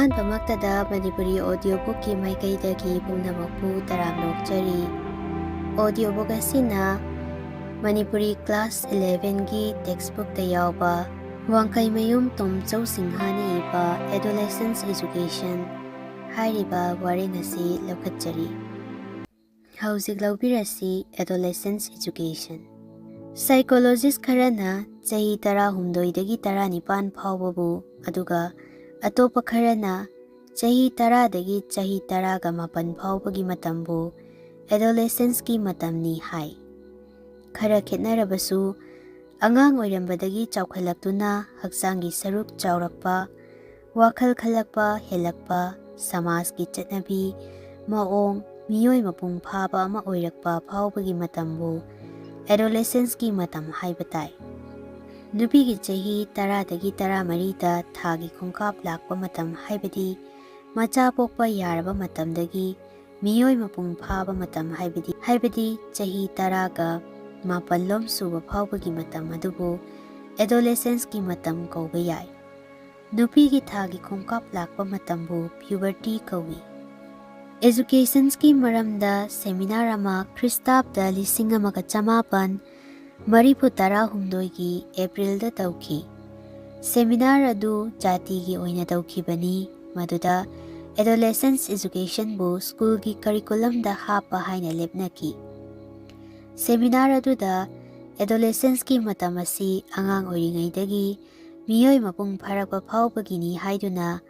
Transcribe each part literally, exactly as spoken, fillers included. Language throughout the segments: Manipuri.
ꯑꯍꯥꯟꯕꯃꯛꯇꯗ ꯃꯅꯤꯄꯨꯔꯤ audiobookꯀꯤ ꯃꯥꯏꯀꯩꯗꯒꯤ ꯄꯨꯝꯅꯃꯛꯄꯨ ꯇꯔꯥꯝꯅ ꯑꯣꯛꯆꯔꯤ꯫ Audiobook ꯑꯁꯤꯅ ꯃꯅꯤꯄꯨꯔꯤ class elevenꯒꯤ textbookꯇ ꯌꯥꯎꯕ ꯋꯥꯡꯈꯩꯃꯌꯨꯝ ꯇꯣꯝꯆꯧ ꯁꯤꯡꯍꯅ ꯏꯕ Adolescence Education ꯍꯥꯏꯔꯤꯕ ꯋꯥꯔꯦꯡ ꯑꯁꯤ ꯂꯧꯈꯠꯆꯔꯤ꯫ ꯍꯧꯖꯤꯛ ꯂꯧꯕꯤꯔꯁꯤ Adolescence Education꯫ Psychologist ꯈꯔꯅ ꯆꯍꯤ ꯇꯔꯥꯍꯨꯝꯗꯣꯏꯗꯒꯤ ꯇꯔꯥꯅꯤꯄꯥꯟ ꯐꯥꯎꯕꯕꯨ, ꯑꯗꯨꯒ ꯑꯇꯣꯞꯄ ꯈꯔꯅ ꯆꯍꯤ ꯇꯔꯥꯗꯒꯤ ꯆꯍꯤ ꯇꯔꯥꯒ ꯃꯥꯄꯟ ꯐꯥꯎꯕꯒꯤ ꯃꯇꯝꯕꯨ adolescenceꯀꯤ ꯃꯇꯝꯅꯤ ꯍꯥꯏ꯫ ꯈꯔ ꯈꯦꯠꯅꯔꯕꯁꯨ, ꯑꯉꯥꯡ ꯑꯣꯏꯔꯝꯕꯗꯒꯤ ꯆꯥꯎꯈꯠꯂꯛꯇꯨꯅ ꯍꯛꯆꯥꯡꯒꯤ ꯁꯔꯨꯛ ꯆꯥꯎꯔꯛꯄ, ꯋꯥꯈꯜ ꯈꯜꯂꯛꯄ ꯍꯦꯜꯂꯛꯄ, ꯁꯃꯥꯖꯀꯤ ꯆꯠꯅꯕꯤ, ꯃꯑꯣꯡ, ꯃꯤꯑꯣꯏ ꯃꯄꯨꯡ ꯐꯥꯕ ꯑꯃ ꯑꯣꯏꯔꯛꯄ ꯐꯥꯎꯕꯒꯤ ꯃꯇꯝꯕꯨ adolescenceꯀꯤ ꯃꯇꯝ ꯍꯥꯏꯕ ꯇꯥꯏ꯫ ꯅꯨꯄꯤꯒꯤ ꯆꯍꯤ ꯇꯔꯥꯗꯒꯤ ꯇꯔꯥꯃꯔꯤꯗ ꯊꯥꯒꯤ ꯈꯣꯡꯀꯥꯞ ꯂꯥꯛꯄ ꯃꯇꯝ, ꯍꯥꯏꯕꯗꯤ ꯃꯆꯥ ꯄꯣꯛꯄ ꯌꯥꯔꯕ ꯃꯇꯝꯗꯒꯤ ꯃꯤꯑꯣꯏ ꯃꯄꯨꯡ ꯐꯥꯕ ꯃꯇꯝ, ꯍꯥꯏꯕꯗꯤ, ꯍꯥꯏꯕꯗꯤ ꯆꯍꯤ ꯇꯔꯥꯒ ꯃꯥꯄꯜꯂꯣꯝ ꯁꯨꯕ ꯐꯥꯎꯕꯒꯤ ꯃꯇꯝ ꯑꯗꯨꯕꯨ adolescenceꯀꯤ ꯃꯇꯝ ꯀꯧꯕ ꯌꯥꯏ꯫ ꯅꯨꯄꯤꯒꯤ ꯊꯥꯒꯤ ꯈꯣꯡꯀꯥꯞ ꯂꯥꯛꯄ ꯃꯇꯝꯕꯨ puberty ꯀꯧꯏ꯫ Educationꯀꯤ ꯃꯔꯝꯗ seminar ꯑꯃ ꯈ꯭ꯔꯤꯁꯇꯥꯕꯗ ꯂꯤꯁꯤꯡ ꯑꯃꯒ ꯆꯃꯥꯄꯟ ꯃꯔꯤꯐꯨ ꯇꯔꯥꯍꯨꯝꯗꯣꯏꯒꯤ Aprilꯗ ꯇꯧꯈꯤ꯫ Seminar ꯑꯗꯨ ꯖꯥꯇꯤꯒꯤ ꯑꯣꯏꯅ ꯇꯧꯈꯤꯕꯅꯤ, ꯃꯗꯨꯗ adolescence educationꯕꯨ schoolꯒꯤ curriculumꯗ ꯍꯥꯞꯄ ꯍꯥꯏꯅ ꯂꯦꯞꯅꯈꯤ꯫ Seminar ꯑꯗꯨꯗ adolescenceꯀꯤ ꯃꯇꯝ ꯑꯁꯤ ꯑꯉꯥꯡ ꯑꯣꯏꯔꯤꯉꯩꯗꯒꯤ ꯃꯤꯑꯣꯏ ꯃꯄꯨꯡ ꯐꯥꯔꯛꯄ ꯐꯥꯎꯕꯒꯤꯅꯤ ꯍꯥꯏꯗꯨꯅ,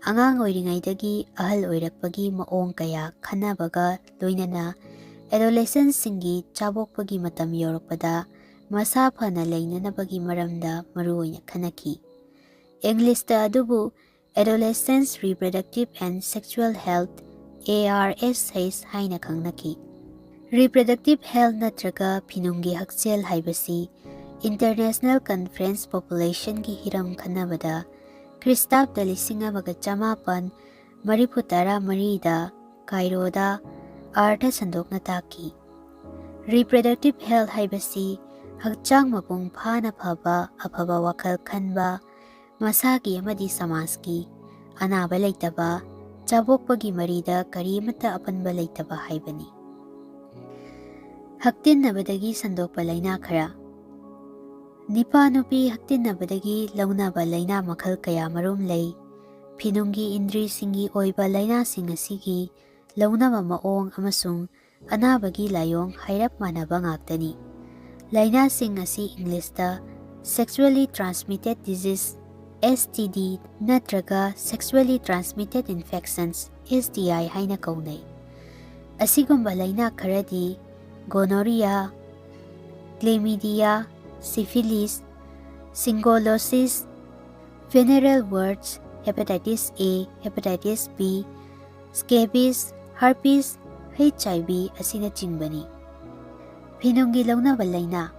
ꯑꯉꯥꯡ ꯑꯣꯏꯔꯤꯉꯩꯗꯒꯤ ꯑꯍꯜ ꯑꯣꯏꯔꯛꯄꯒꯤ ꯃꯑꯣꯡ ꯀꯌꯥ ꯈꯟꯅꯕꯒ ꯂꯣꯏꯅꯅ adolescentꯁꯤꯡꯒꯤ ꯆꯥꯕꯣꯛꯄꯒꯤ ꯃꯇꯝ ꯌꯧꯔꯛꯄꯗ ꯃꯁꯥ ꯐꯅ ꯂꯩꯅꯅꯕꯒꯤ ꯃꯔꯝꯗ ꯃꯔꯨꯑꯣꯏꯅ ꯈꯟꯅꯈꯤ꯫ Englishꯇ ꯑꯗꯨꯕꯨ Adolescence Reproductive and Sexual Health, ARSH ꯍꯥꯏꯅ ꯈꯪꯅꯈꯤ꯫ Reproductive health ꯅꯠꯇ꯭ꯔꯒ ꯐꯤꯅꯨꯡꯒꯤ ꯍꯛꯁꯦꯜ ꯍꯥꯏꯕꯁꯤ International Conference Populationꯒꯤ ꯍꯤꯔꯝ ꯈꯟꯅꯕꯗ ꯈ꯭ꯔꯤꯁꯇꯥꯕꯗ ꯂꯤꯁꯤꯡ ꯑꯃꯒ ꯆꯃꯥꯄꯟ ꯃꯔꯤꯐꯨ ꯇꯔꯥ ꯃꯔꯤꯗ ꯀꯥꯏꯔꯣꯗ ꯑꯥꯔꯊ ꯁꯟꯗꯣꯛꯅ ꯇꯥꯛꯈꯤ꯫ Reproductive health ꯍꯥꯏꯕꯁꯤ ꯍꯛꯆꯥꯡ ꯃꯄꯨꯡ ꯐꯥꯅ ꯐꯕ, ꯑꯐꯕ ꯋꯥꯈꯜ ꯈꯟꯕ, ꯃꯁꯥꯒꯤ ꯑꯃꯗꯤ ꯁꯃꯥꯖꯀꯤ ꯑꯅꯥꯕ ꯂꯩꯇꯕ, ꯆꯥꯕꯣꯛꯄꯒꯤ ꯃꯔꯤꯗ ꯀꯔꯤꯃꯠꯇ ꯑꯄꯟꯕ ꯂꯩꯇꯕ ꯍꯥꯏꯕꯅꯤ꯫ ꯍꯛꯇꯤꯟꯅꯕꯗꯒꯤ ꯁꯟꯗꯣꯛꯄ ꯂꯥꯏꯅꯥ ꯈꯔ꯫ ꯅꯤꯄꯥ ꯅꯨꯄꯤ ꯍꯛꯇꯤꯟꯅꯕꯗꯒꯤ ꯂꯧꯅꯕ ꯂꯥꯏꯅꯥ ꯃꯈꯜ ꯀꯌꯥ ꯃꯔꯨꯝ ꯂꯩ꯫ ꯐꯤꯅꯨꯡꯒꯤ ꯏꯟꯗ꯭ꯔꯤꯁꯤꯡꯒꯤ ꯑꯣꯏꯕ ꯂꯥꯏꯅꯥꯁꯤꯡ ꯑꯁꯤꯒꯤ ꯂꯧꯅꯕ ꯃꯑꯣꯡ ꯑꯃꯁꯨꯡ ꯑꯅꯥꯕꯒꯤ ꯂꯥꯏꯑꯣꯡ ꯍꯥꯏꯔꯞ ꯃꯥꯟꯅꯕ ꯉꯥꯛꯇꯅꯤ꯫ ꯂꯥꯏꯅꯥꯁꯤꯡ ꯑꯁꯤ ꯏꯪꯂꯤꯁꯇ Sexually Transmitted Disease, S T D, ꯅꯠꯇ꯭ꯔꯒ Sexually Transmitted Infections, S T I, ꯍꯥꯏꯅ ꯀꯧꯅꯩ꯫ ꯑꯁꯤꯒꯨꯝꯕ ꯂꯥꯏꯅꯥ ꯈꯔꯗꯤ gonorrhea, chlamydia, syphilis, shingollosis, venereal warts, hepatitis A, hepatitis B, scabies, herpes, H I V ꯑꯁꯤꯅꯆꯤꯡꯕꯅꯤ꯫ ꯐꯤꯅꯨꯡꯒꯤ ꯂꯧꯅꯕ ꯂꯥꯏꯅꯥ꯫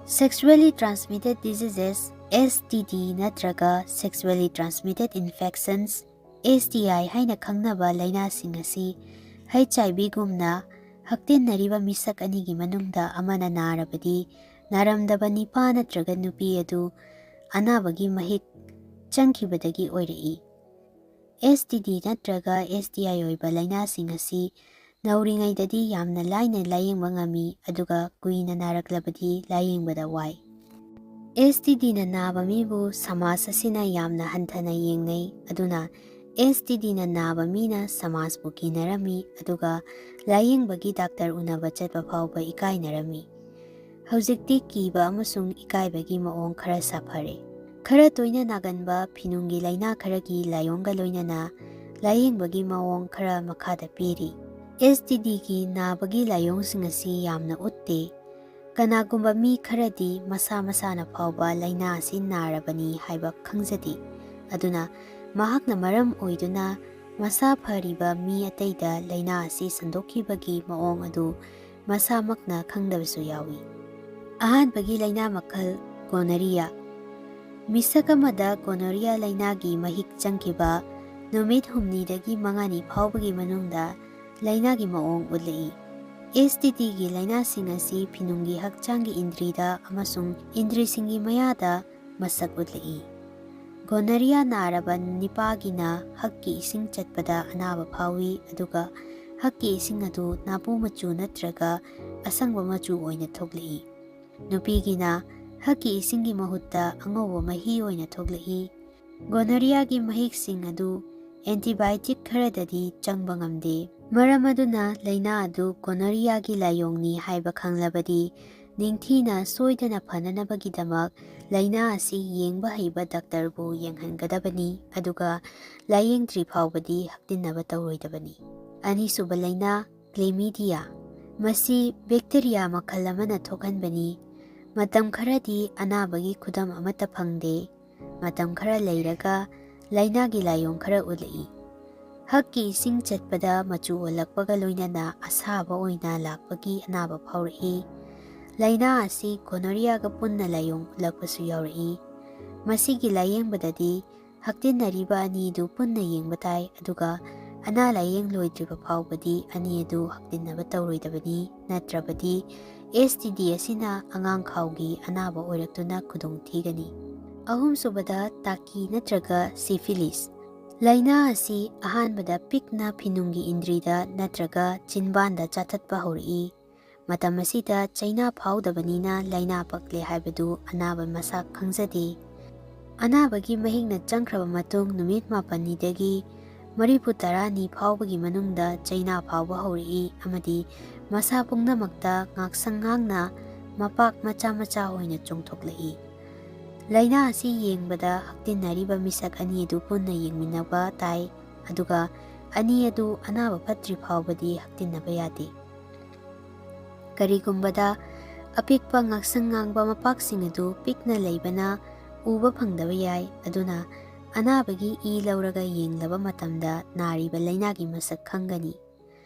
Sexually Transmitted Diseases, S T D, ꯅꯠꯇ꯭ꯔꯒ Sexually Transmitted Infections, S T I, ꯍꯥꯏꯅ ꯈꯪꯅꯕ ꯂꯥꯏꯅꯥꯁꯤꯡ ꯑꯁꯤ H I V ꯒꯨꯝꯅ ꯍꯛꯇꯤꯟꯅꯔꯤꯕ ꯃꯤꯁꯛ ꯑꯅꯤꯒꯤ ꯃꯅꯨꯡꯗ ꯑꯃꯅ ꯅꯥꯔꯕꯗꯤ, ꯅꯥꯔꯝꯗꯕ ꯅꯤꯄꯥ ꯅꯠꯇ꯭ꯔꯒ ꯅꯨꯄꯤ ꯑꯗꯨ ꯑꯅꯥꯕꯒꯤ ꯃꯍꯤꯛ ꯆꯪꯈꯤꯕꯗꯒꯤ ꯑꯣꯏꯔꯛꯏ꯫ S T D ꯅꯠꯇ꯭ꯔꯒ S T I ꯑꯣꯏꯕ ꯂꯥꯏꯅꯥꯁꯤꯡ ꯑꯁꯤ ꯅꯧꯔꯤꯉꯩꯗꯗꯤ ꯌꯥꯝꯅ ꯂꯥꯏꯅ ꯂꯥꯌꯦꯡꯕ ꯉꯝꯃꯤ, ꯑꯗꯨꯒ ꯀꯨꯏꯅ ꯅꯥꯔꯛꯂꯕꯗꯤ ꯂꯥꯌꯦꯡꯕꯗ ꯋꯥꯏ꯫ S T D ꯅ ꯅꯥꯕ ꯃꯤꯕꯨ ꯁꯃꯥꯖ ꯑꯁꯤꯅ ꯌꯥꯝꯅ ꯍꯟꯊꯅ ꯌꯦꯡꯅꯩ, ꯑꯗꯨꯅ S T D ꯅ ꯅꯥꯕ ꯃꯤꯅ ꯁꯃꯥꯖꯕꯨ ꯀꯤꯅꯔꯝꯃꯤ, ꯑꯗꯨꯒ ꯂꯥꯌꯦꯡꯕꯒꯤ ꯗꯥꯛꯇꯔ ꯎꯅꯕ ꯆꯠꯄ ꯐꯥꯎꯕ ꯏꯀꯥꯏꯅꯔꯝꯃꯤ꯫ ꯍꯧꯖꯤꯛꯇꯤ ꯀꯤꯕ ꯑꯃꯁꯨꯡ ꯏꯀꯥꯏꯕꯒꯤ ꯃꯑꯣꯡ ꯈꯔ ꯁꯥꯐꯔꯦ꯫ ꯈꯔ ꯇꯣꯏꯅ ꯅꯥꯒꯟꯕ ꯐꯤꯅꯨꯡꯒꯤ ꯂꯥꯏꯅꯥ ꯈꯔꯒꯤ ꯂꯥꯏꯑꯣꯡꯒ ꯂꯣꯏꯅꯅ ꯂꯥꯌꯦꯡꯕꯒꯤ ꯃꯑꯣꯡ ꯈꯔ ꯃꯈꯥꯗ ꯄꯤꯔꯤ꯫ S T D ꯒꯤ ꯅꯥꯕꯒꯤ ꯂꯥꯏꯑꯣꯡꯁꯤꯡ ꯑꯁꯤ ꯌꯥꯝꯅ ꯎꯠꯇꯦ꯫ ꯀꯅꯥꯒꯨꯝꯕ ꯃꯤ ꯈꯔꯗꯤ ꯃꯁꯥ ꯃꯁꯥꯅ ꯐꯥꯎꯕ ꯂꯥꯏꯅꯥ ꯑꯁꯤ ꯅꯥꯔꯕꯅꯤ ꯍꯥꯏꯕ ꯈꯪꯖꯗꯦ꯫ ꯑꯗꯨꯅ ꯃꯍꯥꯛꯅ ꯃꯔꯝ ꯑꯣꯏꯗꯨꯅ ꯃꯁꯥ ꯐꯔꯤꯕ ꯃꯤ ꯑꯇꯩꯗ ꯂꯥꯏꯅꯥ ꯑꯁꯤ ꯁꯟꯗꯣꯛꯈꯤꯕꯒꯤ ꯃꯑꯣꯡ ꯑꯗꯨ ꯃꯁꯥꯃꯛꯅ ꯈꯪꯗꯕꯁꯨ ꯌꯥꯎꯏ꯫ ꯑꯍꯥꯟꯕꯒꯤ ꯂꯥꯏꯅꯥ ꯃꯈꯜ, gonorrhea꯫ ꯃꯤꯁꯛ ꯑꯃꯗ gonorrhea ꯂꯥꯏꯅꯥꯒꯤ ꯃꯍꯤꯛ ꯆꯪꯈꯤꯕ ꯅꯨꯃꯤꯠ ꯍꯨꯝꯅꯤꯗꯒꯤ ꯃꯉꯥꯅꯤ ꯐꯥꯎꯕꯒꯤ ꯃꯅꯨꯡꯗ ꯂꯥꯏꯅꯥꯒꯤ ꯃꯑꯣꯡ ꯎꯠꯂꯛꯏ꯫ S T D ꯒꯤ ꯂꯥꯏꯅꯥꯁꯤꯡ ꯑꯁꯤ ꯐꯤꯅꯨꯡꯒꯤ ꯍꯛꯆꯥꯡꯒꯤ ꯏꯟꯗ꯭ꯔꯤꯗ ꯑꯃꯁꯨꯡ ꯏꯟꯗ꯭ꯔꯤꯁꯤꯡꯒꯤ ꯃꯌꯥꯗ ꯃꯁꯛ ꯎꯠꯂꯛꯏ꯫ ꯒꯣꯅꯔꯤꯌꯥ ꯅꯥꯔꯕ ꯅꯤꯄꯥꯒꯤꯅ ꯍꯛꯀꯤ ꯏꯁꯤꯡ ꯆꯠꯄꯗ ꯑꯅꯥꯕ ꯐꯥꯎꯏ, ꯑꯗꯨꯒ ꯍꯛꯀꯤ ꯏꯁꯤꯡ ꯑꯗꯨ ꯅꯥꯄꯨ ꯃꯆꯨ ꯅꯠꯇ꯭ꯔꯒ ꯑꯁꯪꯕ ꯃꯆꯨ ꯑꯣꯏꯅ ꯊꯣꯛꯂꯛꯏ꯫ ꯅꯨꯄꯤꯒꯤꯅ ꯍꯛꯀꯤ ꯏꯁꯤꯡꯒꯤ ꯃꯍꯨꯠꯇ ꯑꯉꯧꯕ ꯃꯍꯤ ꯑꯣꯏꯅ ꯊꯣꯛꯂꯛꯏ꯫ ꯒꯣꯅꯔꯤꯌꯥꯒꯤ ꯃꯍꯤꯛꯁꯤꯡ ꯑꯗꯨ ꯑꯦꯟꯇꯤꯕꯥꯏꯑꯣꯇꯤꯛ ꯈꯔꯗꯗꯤ ꯆꯪꯕ ꯉꯝꯗꯦ꯫ ꯃꯔꯝ ꯑꯗꯨꯅ ꯂꯥꯏꯅꯥ ꯑꯗꯨ ꯒꯣꯅꯔꯤꯌꯥꯒꯤ ꯂꯥꯏꯑꯣꯡꯅꯤ ꯍꯥꯏꯕ ꯈꯪꯂꯕꯗꯤ, ꯅꯤꯡꯊꯤꯅ ꯁꯣꯏꯗꯅ ꯐꯅꯅꯕꯒꯤꯗꯃꯛ ꯂꯥꯏꯅꯥ ꯑꯁꯤ ꯌꯦꯡꯕ ꯍꯩꯕ ꯗꯥꯛꯇꯔꯕꯨ ꯌꯦꯡꯍꯟꯒꯗꯕꯅꯤ, ꯑꯗꯨꯒ ꯂꯥꯏꯌꯦꯡꯗ꯭ꯔꯤ ꯐꯥꯎꯕꯗꯤ ꯍꯛꯇꯤꯟꯅꯕ ꯇꯧꯔꯣꯏꯗꯕꯅꯤ꯫ ꯑꯅꯤꯁꯨꯕ ꯂꯥꯏꯅꯥ, ꯀ꯭ꯂꯦꯃꯤꯗꯤꯌꯥ꯫ ꯃꯁꯤ ꯕꯦꯛꯇꯦꯔꯤꯌꯥ ꯃꯈꯜ ꯑꯃꯅ ꯊꯣꯛꯍꯟꯕꯅꯤ꯫ ꯃꯇꯝ ꯈꯔꯗꯤ ꯑꯅꯥꯕꯒꯤ ꯈꯨꯗꯝ ꯑꯃꯠꯇ ꯐꯪꯗꯦ꯫ ꯃꯇꯝ ꯈꯔ ꯂꯩꯔꯒ ꯂꯥꯏꯅꯥꯒꯤ ꯂꯥꯏꯑꯣꯡ ꯈꯔ ꯎꯠꯂꯛꯏ꯫ ꯍꯛꯀꯤ ꯏꯁꯤꯡ ꯆꯠꯄꯗ ꯃꯆꯨ ꯑꯣꯜꯂꯛꯄꯒ ꯂꯣꯏꯅꯅ ꯑꯁꯥꯕ ꯑꯣꯏꯅ ꯂꯥꯛꯄꯒꯤ ꯑꯅꯥꯕ ꯐꯥꯎꯔꯛꯏ꯫ ꯂꯥꯏꯅꯥ ꯑꯁꯤ ꯒꯣꯅꯣꯔꯤꯌꯥꯒ ꯄꯨꯟꯅ ꯂꯥꯏꯑꯣꯡ ꯎꯠꯂꯛꯄꯁꯨ ꯌꯥꯎꯔꯛꯏ꯫ ꯃꯁꯤꯒꯤ ꯂꯥꯏꯌꯦꯡꯕꯗꯗꯤ ꯍꯛꯇꯤꯟꯅꯔꯤꯕ ꯑꯅꯤꯗꯨ ꯄꯨꯟꯅ ꯌꯦꯡꯕ ꯇꯥꯏ, ꯑꯗꯨꯒ ꯑꯅꯥ ꯂꯥꯏꯌꯦꯡ ꯂꯣꯏꯗ꯭ꯔꯤꯕ ꯐꯥꯎꯕꯗꯤ ꯑꯅꯤ ꯑꯗꯨ ꯍꯛꯇꯤꯟꯅꯕ ꯇꯧꯔꯣꯏꯗꯕꯅꯤ, ꯅꯠꯇ꯭ꯔꯕꯗꯤ ꯑꯦꯁ ꯇꯤ ꯗꯤ ꯑꯁꯤꯅ ꯑꯉꯥꯡꯈꯥꯎꯒꯤ ꯑꯅꯥꯕ ꯑꯣꯏꯔꯛꯇꯨꯅ ꯈꯨꯗꯣꯡꯊꯤꯒꯅꯤ꯫ ꯑꯍꯨꯝꯁꯨꯕꯗ, ꯇꯥꯀꯤ ꯅꯠꯇ꯭ꯔꯒ ꯁꯤꯐꯤꯂꯤꯁ꯫ ꯂꯥꯏꯅꯥ ꯑꯁꯤ ꯑꯍꯥꯟꯕꯗ ꯄꯤꯛꯅ ꯐꯤꯅꯨꯡꯒꯤ ꯏꯟꯗ꯭ꯔꯤꯗ ꯅꯠꯇ꯭ꯔꯒ ꯆꯤꯟꯕꯥꯟꯗ ꯆꯥꯊꯠꯄ ꯍꯧꯔꯛꯏ꯫ ꯃꯇꯝ ꯑꯁꯤꯗ ꯆꯩꯅꯥ ꯐꯥꯎꯗꯕꯅꯤꯅ ꯂꯥꯏꯅꯥ ꯄꯛꯂꯦ ꯍꯥꯏꯕꯗꯨ ꯑꯅꯥꯕ ꯃꯁꯥ ꯈꯪꯖꯗꯦ꯫ ꯑꯅꯥꯕꯒꯤ ꯃꯍꯤꯛꯅ ꯆꯪꯈ꯭ꯔꯕ ꯃꯇꯨꯡ ꯅꯨꯃꯤꯠ ꯃꯥꯄꯟꯅꯤꯗꯒꯤ ꯃꯔꯤꯐꯨ ꯇꯔꯥꯅꯤ ꯐꯥꯎꯕꯒꯤ ꯃꯅꯨꯡꯗ ꯆꯩꯅꯥ ꯐꯥꯎꯕ ꯍꯧꯔꯛꯏ ꯑꯃꯗꯤ ꯃꯁꯥ ꯄꯨꯝꯅꯃꯛꯇ ꯉꯥꯛꯁꯪ ꯉꯥꯡꯅ ꯃꯄꯥꯛ ꯃꯆꯥ ꯃꯆꯥ ꯑꯣꯏꯅ ꯆꯣꯡꯊꯣꯛꯂꯛꯏ꯫ ꯂꯥꯏꯅꯥ ꯑꯁꯤ ꯌꯦꯡꯕꯗ ꯍꯛꯇꯤꯟꯅꯔꯤꯕ ꯃꯤꯁꯛ ꯑꯅꯤ ꯑꯗꯨ ꯄꯨꯟꯅ ꯌꯦꯡꯃꯤꯟꯅꯕ ꯇꯥꯏ, ꯑꯗꯨꯒ ꯑꯅꯤ ꯑꯗꯨ ꯑꯅꯥꯕ ꯐꯠꯇ꯭ꯔꯤ ꯐꯥꯎꯕꯗꯤ ꯍꯛꯇꯤꯟꯅꯕ ꯌꯥꯗꯦ꯫ ꯀꯔꯤꯒꯨꯝꯕꯗ ꯑꯄꯤꯛꯄ ꯉꯥꯛꯁꯪ ꯉꯥꯡꯕ ꯃꯄꯥꯛꯁꯤꯡ ꯑꯗꯨ ꯄꯤꯛꯅ ꯂꯩꯕꯅ ꯎꯕ ꯐꯪꯗꯕ ꯌꯥꯏ, ꯑꯗꯨꯅ ꯑꯅꯥꯕꯒꯤ ꯏ ꯂꯧꯔꯒ ꯌꯦꯡꯂꯕ ꯃꯇꯝꯗ ꯅꯥꯔꯤꯕ ꯂꯥꯏꯅꯥꯒꯤ ꯃꯁꯛ ꯈꯪꯒꯅꯤ꯫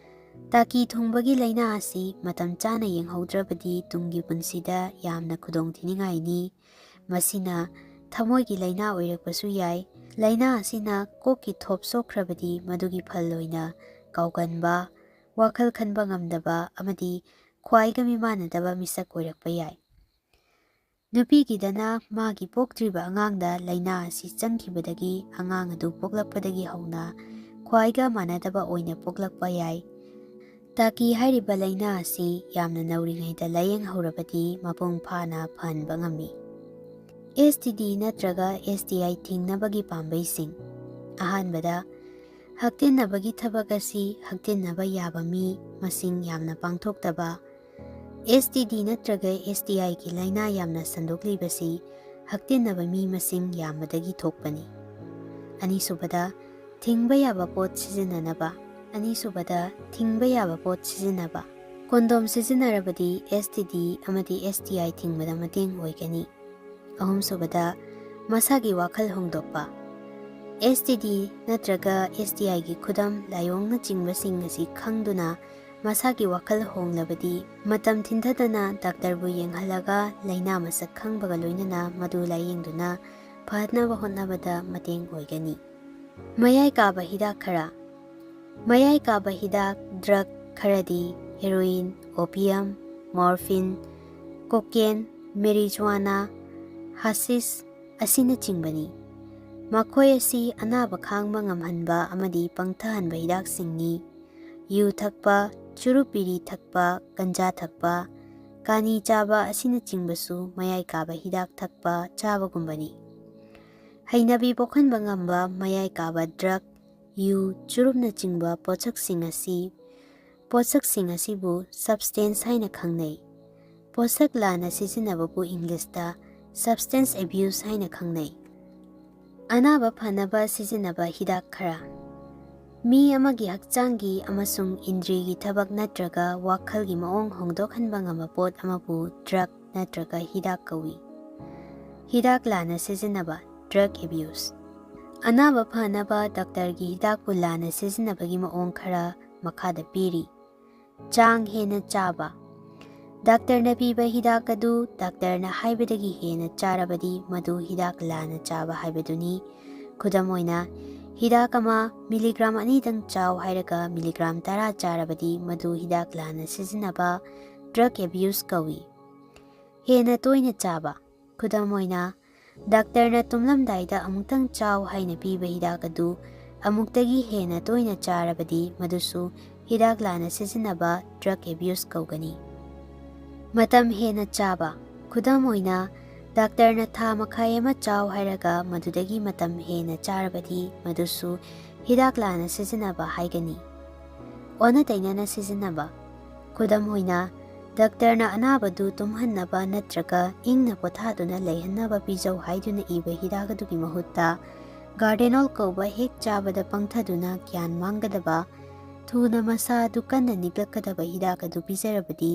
ꯇꯥꯀꯤ ꯊꯨꯡꯕꯒꯤ ꯂꯥꯏꯅꯥ ꯑꯁꯤ ꯃꯇꯝ ꯆꯥꯅ ꯌꯦꯡꯍꯧꯗ꯭ꯔꯕꯗꯤ ꯇꯨꯡꯒꯤ ꯄꯨꯟꯁꯤꯗ ꯌꯥꯝꯅ ꯈꯨꯗꯣꯡꯊꯤꯅꯤꯡꯉꯥꯏꯅꯤ꯫ ꯃꯁꯤꯅ ꯊꯃꯣꯏꯒꯤ ꯂꯥꯏꯅꯥ ꯑꯣꯏꯔꯛꯄꯁꯨ ꯌꯥꯏ꯫ ꯂꯥꯏꯅꯥ ꯑꯁꯤꯅ ꯀꯣꯛꯀꯤ ꯊꯣꯞ ꯁꯣꯛꯈ꯭ꯔꯕꯗꯤ ꯃꯗꯨꯒꯤ ꯐꯜ ꯑꯣꯏꯅ ꯀꯥꯎꯒꯟꯕ, ꯋꯥꯈꯜ ꯈꯟꯕ ꯉꯝꯗꯕ ꯑꯃꯗꯤ ꯈ꯭ꯋꯥꯏꯒ ꯃꯤꯃꯥꯟꯅꯗꯕ ꯃꯤꯁꯛ ꯑꯣꯏꯔꯛꯄ ꯌꯥꯏ꯫ ꯅꯨꯄꯤꯒꯤꯗꯅ ꯃꯥꯒꯤ ꯄꯣꯛꯇ꯭ꯔꯤꯕ ꯑꯉꯥꯡꯗ ꯂꯥꯏꯅꯥ ꯑꯁꯤ ꯆꯪꯈꯤꯕꯗꯒꯤ ꯑꯉꯥꯡ ꯑꯗꯨ ꯄꯣꯛꯂꯛꯄꯗꯒꯤ ꯍꯧꯅ ꯈ꯭ꯋꯥꯏꯒ ꯃꯥꯟꯅꯗꯕ ꯑꯣꯏꯅ ꯄꯣꯛꯂꯛꯄ ꯌꯥꯏ꯫ ꯇꯥꯀꯤ ꯍꯥꯏꯔꯤꯕ ꯂꯥꯏꯅꯥ ꯑꯁꯤ ꯌꯥꯝꯅ ꯅꯧꯔꯤꯉꯩꯗ ꯂꯥꯌꯦꯡꯍꯧꯔꯕꯗꯤ ꯃꯄꯨꯡ ꯐꯥꯅ ꯐꯍꯟꯕ ꯉꯝꯃꯤ꯫ ꯑꯦꯁ ꯇꯤ ꯗꯤ ꯅꯠꯇ꯭ꯔꯒ ꯑꯦꯁ ꯇꯤ ꯑꯥꯏ ꯊꯤꯡꯅꯕꯒꯤ ꯄꯥꯝꯕꯩꯁꯤꯡ꯫ ꯑꯍꯥꯟꯕꯗ, ꯍꯛꯇꯤꯟꯅꯕꯒꯤ ꯊꯕꯛ ꯑꯁꯤ ꯍꯛꯇꯤꯟꯅꯕ ꯌꯥꯕ ꯃꯤ ꯃꯁꯤꯡ ꯌꯥꯝꯅ ꯄꯥꯡꯊꯣꯛꯇꯕ꯫ ꯑꯦꯁ ꯇꯤ ꯗꯤ ꯅꯠꯇ꯭ꯔꯒ ꯑꯦꯁ ꯇꯤ ꯑꯥꯏꯒꯤ ꯂꯥꯏꯅꯥ ꯌꯥꯝꯅ ꯁꯟꯗꯣꯛꯂꯤꯕꯁꯤ ꯍꯛꯇꯤꯟꯅꯕ ꯃꯤ ꯃꯁꯤꯡ ꯌꯥꯝꯕꯗꯒꯤ ꯊꯣꯛꯄꯅꯤ꯫ ꯑꯅꯤꯁꯨꯕꯗ, ꯊꯤꯡꯕ ꯌꯥꯕ ꯄꯣꯠ ꯁꯤꯖꯤꯟꯅꯅꯕ꯫ ꯑꯅꯤꯁꯨꯕꯗ, ꯊꯤꯡꯕ ꯌꯥꯕ ꯄꯣꯠ ꯁꯤꯖꯤꯟꯅꯕ꯫ ꯀꯣꯟꯗꯣꯝ ꯁꯤꯖꯤꯟꯅꯔꯕꯗꯤ ꯑꯦꯁ ꯇꯤ ꯗꯤ ꯑꯃꯗꯤ ꯑꯦꯁ ꯇꯤ ꯑꯥꯏ ꯊꯤꯡꯕꯗ ꯃꯇꯦꯡ ꯑꯣꯏꯒꯅꯤ꯫ ꯑꯍꯨꯝꯁꯨꯕꯗ, ꯃꯁꯥꯒꯤ ꯋꯥꯈꯜ ꯍꯣꯡꯗꯣꯛꯄ꯫ ꯑꯦꯁ ꯇꯤ ꯗꯤ ꯅꯠꯇ꯭ꯔꯒ ꯑꯦꯁ ꯇꯤ ꯑꯥꯏꯒꯤ ꯈꯨꯗꯝ ꯂꯥꯏꯑꯣꯡꯅꯆꯤꯡꯕꯁꯤꯡ ꯑꯁꯤ ꯈꯪꯗꯨꯅ ꯃꯁꯥꯒꯤ ꯋꯥꯈꯜ ꯍꯣꯡꯂꯕꯗꯤ ꯃꯇꯝ ꯊꯤꯟꯊꯗꯅ ꯗꯥꯛꯇꯔꯕꯨ ꯌꯦꯡꯍꯜꯂꯒ ꯂꯥꯏꯅꯥ ꯃꯁꯛ ꯈꯪꯕꯒ ꯂꯣꯏꯅꯅ ꯃꯗꯨ ꯂꯥꯏꯌꯦꯡꯗꯨꯅ ꯐꯍꯟꯅꯕ ꯍꯣꯠꯅꯕꯗ ꯃꯇꯦꯡ ꯑꯣꯏꯒꯅꯤ꯫ ꯃꯌꯥꯏ ꯀꯥꯕ ꯍꯤꯗꯥꯛ ꯈꯔ꯫ ꯃꯌꯥꯏ ꯀꯥꯕ ꯍꯤꯗꯥꯛ, ꯗ꯭ꯔꯒ ꯈꯔꯗꯤ ꯍꯦꯔꯣꯏꯟ, ꯑꯣꯄꯤꯌꯝ, ꯃꯣꯔꯐꯤꯟ, ꯀꯣꯀꯦꯟ, ꯃꯦꯔꯤꯖꯨꯋꯥꯅꯥ, ꯍꯥꯁꯤꯁ ꯑꯁꯤꯅꯆꯤꯡꯕꯅꯤ꯫ ꯃꯈꯣꯏ ꯑꯁꯤ ꯑꯅꯥꯕ ꯈꯥꯡꯕ ꯉꯝꯍꯟꯕ ꯑꯃꯗꯤ ꯄꯪꯊꯍꯟꯕ ꯍꯤꯗꯥꯛꯁꯤꯡꯅꯤ꯫ ꯌꯨ ꯊꯛꯄ, ꯆꯨꯔꯨꯞ ꯕꯤꯔꯤ ꯊꯛꯄ, ꯒꯟꯖꯥ ꯊꯛꯄ, ꯀꯥꯅꯤ ꯆꯥꯕ ꯑꯁꯤꯅꯆꯤꯡꯕꯁꯨ ꯃꯌꯥꯏ ꯀꯥꯕ ꯍꯤꯗꯥꯛ ꯊꯛꯄ, ꯆꯥꯕꯒꯨꯝꯕꯅꯤ꯫ ꯍꯩꯅꯕꯤ ꯄꯣꯛꯍꯟꯕ ꯉꯝꯕ ꯃꯌꯥꯏ ꯀꯥꯕ ꯗ꯭ꯔꯒ, ꯌꯨ, ꯆꯨꯔꯨꯞꯅꯆꯤꯡꯕ ꯄꯣꯠꯁꯛꯁꯤꯡ ꯑꯁꯤ, ꯄꯣꯠꯁꯛꯁꯤꯡ ꯑꯁꯤꯕꯨ substance ꯍꯥꯏꯅ ꯈꯪꯅꯩ꯫ ꯄꯣꯠꯁꯛ ꯂꯥꯟꯅ ꯁꯤꯖꯤꯟꯅꯕꯕꯨ ꯏꯪꯂꯤꯁꯇ substance abuse ꯍꯥꯏꯅ ꯈꯪꯅꯩ꯫ ꯑꯅꯥꯕ ꯐꯅꯕ ꯁꯤꯖꯤꯟꯅꯕ ꯍꯤꯗꯥꯛ ꯈꯔ꯫ ꯃꯤ ꯑꯃꯒꯤ ꯍꯛꯆꯥꯡꯒꯤ ꯑꯃꯁꯨꯡ ꯏꯟꯗ꯭ꯔꯤꯒꯤ ꯊꯕꯛ ꯅꯠꯇ꯭ꯔꯒ ꯋꯥꯈꯜꯒꯤ ꯃꯑꯣꯡ ꯍꯣꯡꯗꯣꯛꯍꯟꯕ ꯉꯝꯕ ꯄꯣꯠ ꯑꯃꯕꯨ ꯗ꯭ꯔꯒ ꯅꯠꯇ꯭ꯔꯒ ꯍꯤꯗꯥꯛ ꯀꯧꯏ꯫ ꯍꯤꯗꯥꯛ ꯂꯥꯟꯅ ꯁꯤꯖꯤꯟꯅꯕ, drug abuse꯫ ꯑꯅꯥꯕ ꯐꯅꯕ ꯗꯥꯛꯇꯔꯒꯤ ꯍꯤꯗꯥꯛꯄꯨ ꯂꯥꯟꯅ ꯁꯤꯖꯤꯟꯅꯕꯒꯤ ꯃꯑꯣꯡ ꯈꯔ ꯃꯈꯥꯗ ꯄꯤꯔꯤ꯫ ꯆꯥꯡ ꯍꯦꯟꯅ ꯆꯥꯕ꯫ ꯗꯥꯛꯇꯔꯅ ꯄꯤꯕ ꯍꯤꯗꯥꯛ ꯑꯗꯨ ꯗꯥꯛꯇꯔꯅ ꯍꯥꯏꯕꯗꯒꯤ ꯍꯦꯟꯅ ꯆꯥꯔꯕꯗꯤ ꯃꯗꯨ ꯍꯤꯗꯥꯛ ꯂꯥꯟꯅ ꯆꯥꯕ ꯍꯥꯏꯕꯗꯨꯅꯤ꯫ ꯈꯨꯗꯝ ꯑꯣꯏꯅ, ꯍꯤꯗꯥꯛ ꯑꯃ ꯃꯤꯂꯤꯒ꯭ꯔꯥꯝ ꯑꯅꯤꯗꯪ ꯆꯥꯎ ꯍꯥꯏꯔꯒ ꯃꯤꯂꯤꯒ꯭ꯔꯥꯝ ꯇꯔꯥ ꯆꯥꯔꯕꯗꯤ ꯃꯗꯨ ꯍꯤꯗꯥꯛ ꯂꯥꯟꯅ ꯁꯤꯖꯤꯟꯅꯕ, drug abuse ꯀꯧꯏ꯫ ꯍꯦꯟꯅ ꯇꯣꯏꯅ ꯆꯥꯕ꯫ ꯈꯨꯗꯝ ꯑꯣꯏꯅ, ꯗꯥꯛꯇꯔꯅ ꯇꯨꯝꯂꯝꯗꯥꯏꯗ ꯑꯃꯨꯛꯇꯪ ꯆꯥꯎ ꯍꯥꯏꯅ ꯄꯤꯕ ꯍꯤꯗꯥꯛ ꯑꯗꯨ ꯑꯃꯨꯛꯇꯒꯤ ꯍꯦꯟꯅ ꯇꯣꯏꯅ ꯆꯥꯔꯕꯗꯤ ꯃꯗꯨꯁꯨ ꯍꯤꯗꯥꯛ ꯂꯥꯟꯅ ꯁꯤꯖꯤꯟꯅꯕ drug abuse ꯀꯧꯒꯅꯤ꯫ ꯃꯇꯝ ꯍꯦꯟꯅ ꯆꯥꯕ꯫ ꯈꯨꯗꯝ ꯑꯣꯏꯅ, ꯗꯥꯛꯇꯔꯅ ꯊꯥ ꯃꯈꯥꯏ ꯑꯃ ꯆꯥꯎ ꯍꯥꯏꯔꯒ ꯃꯗꯨꯗꯒꯤ ꯃꯇꯝ ꯍꯦꯟꯅ ꯆꯥꯔꯕꯗꯤ ꯃꯗꯨꯁꯨ ꯍꯤꯗꯥꯛ ꯂꯥꯟꯅ ꯁꯤꯖꯤꯟꯅꯕ ꯍꯥꯏꯒꯅꯤ꯫ ꯑꯣꯟꯅ ꯇꯩꯅꯅ ꯁꯤꯖꯤꯟꯅꯕ꯫ ꯈꯨꯗꯝ ꯑꯣꯏꯅ, ꯗꯥꯛꯇꯔꯅ ꯑꯅꯥꯕꯗꯨ ꯇꯨꯝꯍꯟꯅꯕ ꯅꯠꯇ꯭ꯔꯒ ꯏꯪꯅ ꯄꯣꯊꯥꯗꯨꯅ ꯂꯩꯍꯟꯅꯕ ꯄꯤꯖꯧ ꯍꯥꯏꯗꯨꯅ ꯏꯕ ꯍꯤꯗꯥꯛ ꯑꯗꯨꯒꯤ ꯃꯍꯨꯠꯇ, ꯒꯥꯔꯗꯦꯅꯣꯜ ꯀꯧꯕ ꯍꯦꯛ ꯆꯥꯕꯗ ꯄꯪꯊꯗꯨꯅ ꯒ꯭ꯌꯥꯟ ꯃꯥꯡꯒꯗꯕ, ꯊꯨꯅ ꯃꯁꯥ ꯑꯗꯨ ꯀꯟꯅ ꯅꯤꯛꯂꯛꯀꯗꯕ ꯍꯤꯗꯥꯛ ꯑꯗꯨ ꯄꯤꯖꯔꯕꯗꯤ,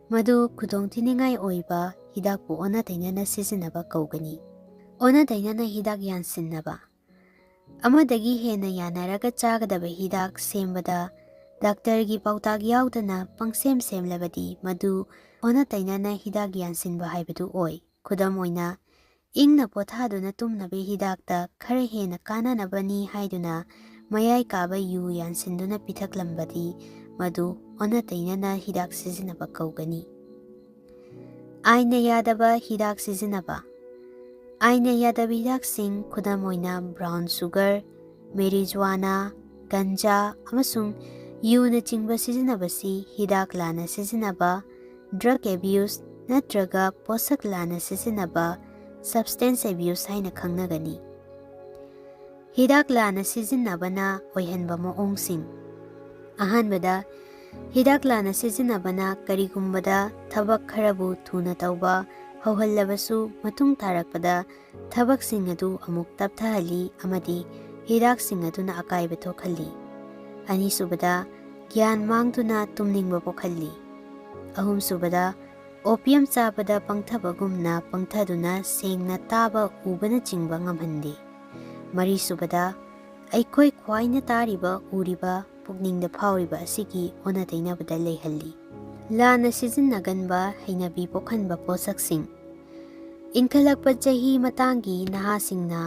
ꯃꯗꯨ ꯈꯨꯗꯣꯡꯊꯤꯅꯤꯡꯉꯥꯏ ꯑꯣꯏꯕ ꯍꯤꯗꯥꯛꯄꯨ ꯑꯣꯟꯅ ꯇꯩꯅꯅ ꯁꯤꯖꯤꯟꯅꯕ ꯀꯧꯒꯅꯤ꯫ ꯑꯣꯟꯅ ꯇꯩꯅꯅ ꯍꯤꯗꯥꯛ ꯌꯥꯟꯁꯤꯟꯅꯕ꯫ ꯑꯃꯗꯒꯤ ꯍꯦꯟꯅ ꯌꯥꯅꯔꯒ ꯆꯥꯒꯗꯕ ꯍꯤꯗꯥꯛ ꯁꯦꯝꯕꯗ ꯗꯥꯛꯇꯔꯒꯤ ꯄꯥꯎꯇꯥꯛ ꯌꯥꯎꯗꯅ ꯄꯪꯁꯦꯝ ꯁꯦꯝꯂꯕꯗꯤ ꯃꯗꯨ ꯑꯣꯟꯅ ꯇꯩꯅꯅ ꯍꯤꯗꯥꯛ ꯌꯥꯟꯁꯤꯟꯕ ꯍꯥꯏꯕꯗꯨ ꯑꯣꯏ꯫ ꯈꯨꯗꯝ ꯑꯣꯏꯅ, ꯏꯪꯅ ꯄꯣꯊꯥꯗꯨꯅ ꯇꯨꯝꯅꯕ ꯍꯤꯗꯥꯛꯇ ꯈꯔ ꯍꯦꯟꯅ ꯀꯥꯟꯅꯅꯕꯅꯤ ꯍꯥꯏꯗꯨꯅ ꯃꯌꯥꯏ ꯀꯥꯕ ꯌꯨ ꯌꯥꯟꯁꯤꯟꯗꯨꯅ ꯄꯤꯊꯛꯂꯝꯕꯗꯤ ꯃꯗꯨ ꯑꯣꯟꯅ ꯇꯩꯅꯅ ꯍꯤꯗꯥꯛ ꯁꯤꯖꯤꯟꯅꯕ ꯀꯧꯒꯅꯤ꯫ ꯑꯥꯏꯟꯅ ꯌꯥꯗꯕ ꯍꯤꯗꯥꯛ ꯁꯤꯖꯤꯟꯅꯕ꯫ ꯑꯥꯏꯟꯅ ꯌꯥꯗꯕ ꯍꯤꯗꯥꯛꯁꯤꯡ, ꯈꯨꯗꯝ ꯑꯣꯏꯅ brown sugar, marijuana, ꯒꯟꯖꯥ ꯑꯃꯁꯨꯡ ꯌꯨꯅꯆꯤꯡꯕ ꯁꯤꯖꯤꯟꯅꯕꯁꯤ ꯍꯤꯗꯥꯛ ꯂꯥꯟꯅ ꯁꯤꯖꯤꯟꯅꯕ, drug abuse ꯅꯠꯇ꯭ꯔꯒ ꯄꯣꯠꯁꯛ ꯂꯥꯟꯅ ꯁꯤꯖꯤꯟꯅꯕ, substance abuse ꯍꯥꯏꯅ ꯈꯪꯅꯒꯅꯤ꯫ ꯍꯤꯗꯥꯛ ꯂꯥꯟꯅ ꯁꯤꯖꯤꯟꯅꯕꯅ ꯑꯣꯏꯍꯟꯕ ꯃꯑꯣꯡꯁꯤꯡ꯫ ꯑꯍꯥꯟꯕꯗ, ꯍꯤꯗꯥꯛ ꯂꯥꯟꯅ ꯁꯤꯖꯤꯟꯅꯕꯅ ꯀꯔꯤꯒꯨꯝꯕꯗ ꯊꯕꯛ ꯈꯔꯕꯨ ꯊꯨꯅ ꯇꯧꯕ ꯍꯧꯍꯜꯂꯕꯁꯨ, ꯃꯇꯨꯡ ꯇꯥꯔꯛꯄꯗ ꯊꯕꯛꯁꯤꯡ ꯑꯗꯨ ꯑꯃꯨꯛ ꯇꯞꯊꯍꯜꯂꯤ ꯑꯃꯗꯤ ꯍꯤꯗꯥꯛꯁꯤꯡ ꯑꯗꯨꯅ ꯑꯀꯥꯏꯕ ꯊꯣꯛꯍꯜꯂꯤ꯫ ꯑꯅꯤꯁꯨꯕꯗ, ꯒ꯭ꯌꯥꯟ ꯃꯥꯡꯗꯨꯅ ꯇꯨꯝꯅꯤꯡꯕ ꯄꯣꯛꯍꯜꯂꯤ꯫ ꯑꯍꯨꯝꯁꯨꯕꯗ, opium ꯆꯥꯕꯗ ꯄꯪꯊꯕꯒꯨꯝꯅ ꯄꯪꯊꯗꯨꯅ ꯁꯦꯡꯅ ꯇꯥꯕ ꯎꯕꯅꯆꯤꯡꯕ ꯉꯝꯍꯟꯗꯦ꯫ ꯃꯔꯤꯁꯨꯕꯗ, ꯑꯩꯈꯣꯏ ꯈ꯭ꯋꯥꯏꯅ ꯇꯥꯔꯤꯕ, ꯎꯔꯤꯕ, ꯄꯨꯛꯅꯤꯡꯗ ꯐꯥꯎꯔꯤꯕ ꯑꯁꯤꯒꯤ ꯑꯣꯟꯅ ꯇꯩꯅꯕꯗ ꯂꯩꯍꯜꯂꯤ꯫ ꯂꯥꯟꯅ ꯁꯤꯖꯤꯟꯅꯒꯟꯕ ꯍꯩꯅꯕꯤ ꯄꯣꯛꯍꯟꯕ ꯄꯣꯠꯁꯛꯁꯤꯡ꯫ ꯏꯟꯈꯠꯂꯛꯄ ꯆꯍꯤ ꯃꯇꯥꯡꯒꯤ ꯅꯍꯥꯁꯤꯡꯅ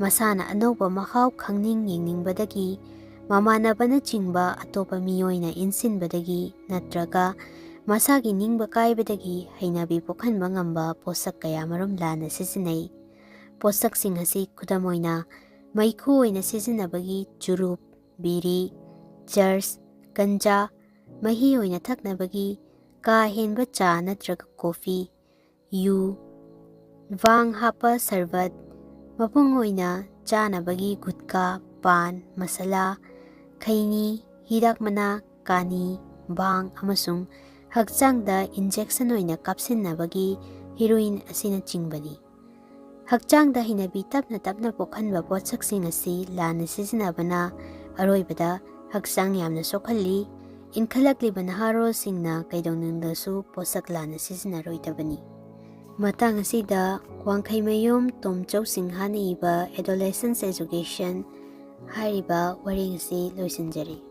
ꯃꯁꯥꯅ ꯑꯅꯧꯕ ꯃꯍꯥꯎ ꯈꯪꯅꯤꯡ ꯌꯦꯡꯅꯤꯡꯕꯗꯒꯤ, ꯃꯃꯥꯟꯅꯕꯅꯆꯤꯡꯕ ꯑꯇꯣꯞꯄ ꯃꯤꯑꯣꯏꯅ ꯏꯟꯁꯤꯟꯕꯗꯒꯤ ꯅꯠꯇ꯭ꯔꯒ ꯃꯁꯥꯒꯤ ꯅꯤꯡꯕ ꯀꯥꯏꯕꯗꯒꯤ ꯍꯩꯅꯕꯤ ꯄꯣꯛꯍꯟꯕ ꯉꯝꯕ ꯄꯣꯠꯁꯛ ꯀꯌꯥ ꯃꯔꯨꯝ ꯂꯥꯟꯅ ꯁꯤꯖꯤꯟꯅꯩ꯫ ꯄꯣꯠꯁꯛꯁꯤꯡ ꯑꯁꯤ ꯈꯨꯗꯝ ꯑꯣꯏꯅ ꯃꯩꯈꯨ ꯑꯣꯏꯅ ꯁꯤꯖꯤꯟꯅꯕꯒꯤ ꯆꯨꯔꯨꯞ, ꯕꯤꯔꯤ, ꯆꯔꯁ, ꯒꯟꯖꯥ, ꯃꯍꯤ ꯑꯣꯏꯅ ꯊꯛꯅꯕꯒꯤ ꯀꯥ ꯍꯦꯟꯕ ꯆꯥ ꯅꯠꯇ꯭ꯔꯒ ꯀꯣꯐꯤ, ꯌꯨ, ꯚꯥꯡ ꯍꯥꯞꯄ ꯁꯔꯕꯠ, ꯃꯄꯨꯡ ꯑꯣꯏꯅ ꯆꯥꯅꯕꯒꯤ ꯒꯨꯠꯀꯥ, ꯄꯥꯟ ꯃꯁꯥꯂꯥ, ꯈꯩꯅꯤ, ꯍꯤꯗꯥꯛ ꯃꯅꯥ, ꯀꯥꯅꯤ, ꯚꯥꯡ ꯑꯃꯁꯨꯡ ꯍꯛꯆꯥꯡꯗ ꯏꯟꯖꯦꯛꯁꯟ ꯑꯣꯏꯅ ꯀꯥꯞꯁꯤꯟꯅꯕꯒꯤ ꯍꯤꯔꯣꯏꯟ ꯑꯁꯤꯅꯆꯤꯡꯕꯅꯤ꯫ ꯍꯛꯆꯥꯡꯗ ꯍꯩꯅꯕꯤ ꯇꯞꯅ ꯇꯞꯅ ꯄꯣꯛꯍꯟꯕ ꯄꯣꯠꯁꯛꯁꯤꯡ ꯑꯁꯤ ꯂꯥꯟꯅ ꯁꯤꯖꯤꯟꯅꯕꯅ ꯑꯔꯣꯏꯕꯗ ꯍꯛꯆꯥꯡ ꯌꯥꯝꯅ ꯁꯣꯛꯍꯜꯂꯤ꯫ ꯏꯟꯈꯠꯂꯛꯂꯤꯕ ꯅꯍꯥꯔꯣꯜꯁꯤꯡꯅ ꯀꯩꯗꯧꯅꯨꯡꯗꯁꯨ ꯄꯣꯠꯁꯛ ꯂꯥꯟꯅ ꯁꯤꯖꯤꯟꯅꯔꯣꯏꯗꯕꯅꯤ꯫ ꯃꯇꯥꯡ ꯑꯁꯤꯗ ꯋꯥꯡꯈꯩꯃꯌꯨꯝ ꯇꯣꯝꯆꯧ ꯁꯤꯡꯍꯥꯅ ꯏꯕ Adolescence Education ꯍꯥꯏꯔꯤꯕ ꯋꯥꯔꯦꯡ ꯑꯁꯤ ꯂꯣꯏꯁꯤꯟꯖꯔꯦ꯫